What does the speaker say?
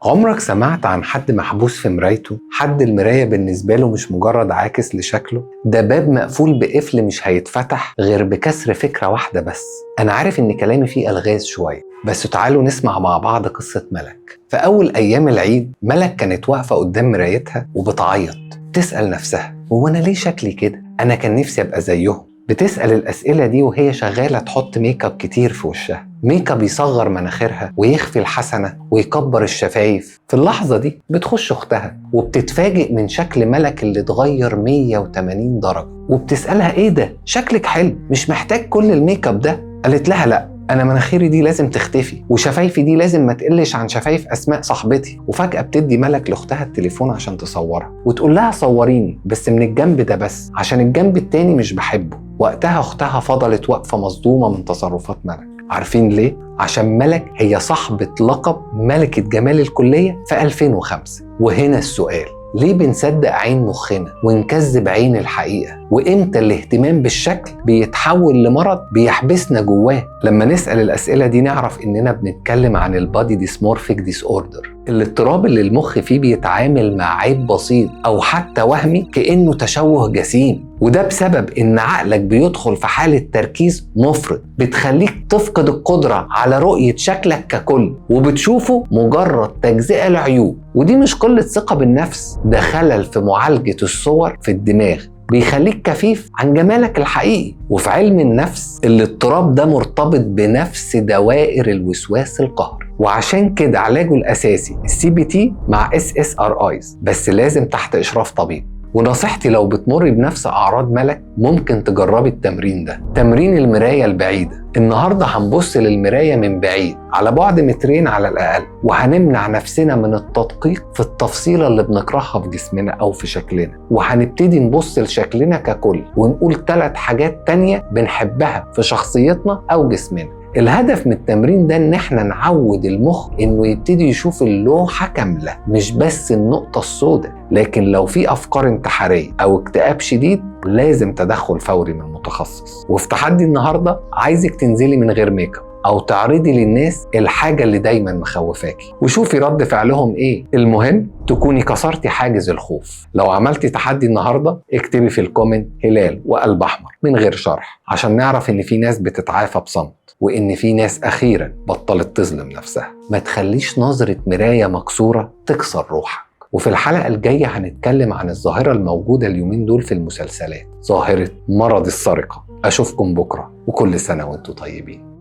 عمرك سمعت عن حد محبوس في مرايته؟ حد المراية بالنسبة له مش مجرد عاكس لشكله، ده باب مقفول بقفل مش هيتفتح غير بكسر فكرة واحدة بس. أنا عارف إن كلامي فيه ألغاز شوية، بس تعالوا نسمع مع بعض قصة ملك. في أول أيام العيد ملك كانت واقفة قدام مرايتها وبتعيط، تسأل نفسها هو أنا ليه شكلي كده؟ أنا كان نفسي أبقى زيهم. بتسأل الأسئلة دي وهي شغالة تحط make up كتير في وشها، make up يصغر مناخيرها ويخفي الحسنة ويكبر الشفايف. في اللحظة دي بتخش أختها وبتتفاجئ من شكل ملك اللي اتغير 180 درجة، وبتسألها إيه ده؟ شكلك حلو، مش محتاج كل ال make up ده. قالت لها لأ، أنا مناخيري دي لازم تختفي، وشفايفي دي لازم ما تقلش عن شفايف أسماء صاحبتي. وفجأة بتدي ملك لأختها التليفون عشان تصورها وتقول لها صوريني بس من الجنب ده بس، عشان الجنب التاني مش بحبه. وقتها أختها فضلت واقفة مصدومة من تصرفات ملك. عارفين ليه؟ عشان ملك هي صاحبة لقب ملكة جمال الكلية في 2005. وهنا السؤال، ليه بنصدق عين مخنا ونكذب عين الحقيقة؟ وإمتى الاهتمام بالشكل بيتحول لمرض بيحبسنا جواه؟ لما نسأل الأسئلة دي نعرف إننا بنتكلم عن ال body dysmorphic disorder، الاضطراب اللي المخ فيه بيتعامل مع عيب بسيط أو حتى وهمي كأنه تشوه جسيم، وده بسبب إن عقلك بيدخل في حالة تركيز مفرط بتخليك تفقد القدرة على رؤية شكلك ككل، وبتشوفه مجرد تجزئة لعيوب. ودي مش قلة ثقة بالنفس، ده خلل في معالجة الصور في الدماغ بيخليك كفيف عن جمالك الحقيقي. وفي علم النفس الاضطراب ده مرتبط بنفس دوائر الوسواس القهري، وعشان كده علاجه الأساسي ال CBT مع SSRIs، بس لازم تحت إشراف طبيب. ونصيحتي لو بتمر بنفس أعراض ملك ممكن تجربي التمرين ده، تمرين المراية البعيدة. النهاردة هنبص للمراية من بعيد على بعد 2 متر على الأقل، وهنمنع نفسنا من التدقيق في التفصيلة اللي بنكرهها في جسمنا أو في شكلنا، وهنبتدي نبص لشكلنا ككل ونقول 3 حاجات تانية بنحبها في شخصيتنا أو جسمنا. الهدف من التمرين ده ان احنا نعود المخ انه يبتدي يشوف اللوحة كاملة مش بس النقطة السوداء. لكن لو في افكار انتحارية او اكتئاب شديد لازم تدخل فوري من متخصص. وفي تحدي النهاردة عايزك تنزلي من غير make up او تعرضي للناس الحاجة اللي دايما مخوفاكي وشوفي رد فعلهم ايه. المهم تكوني كسرتي حاجز الخوف. لو عملتي تحدي النهاردة اكتبي في ال comment هلال وقلب احمر من غير شرح، عشان نعرف ان في ناس بتتعافى بصمت، وإن في ناس أخيرا بطلت تظلم نفسها. ما تخليش نظرة مراية مكسورة تكسر روحك. وفي الحلقة الجاية هنتكلم عن الظاهرة الموجودة اليومين دول في المسلسلات، ظاهرة مرض السرقة. أشوفكم بكرة، وكل سنة وانتم طيبين.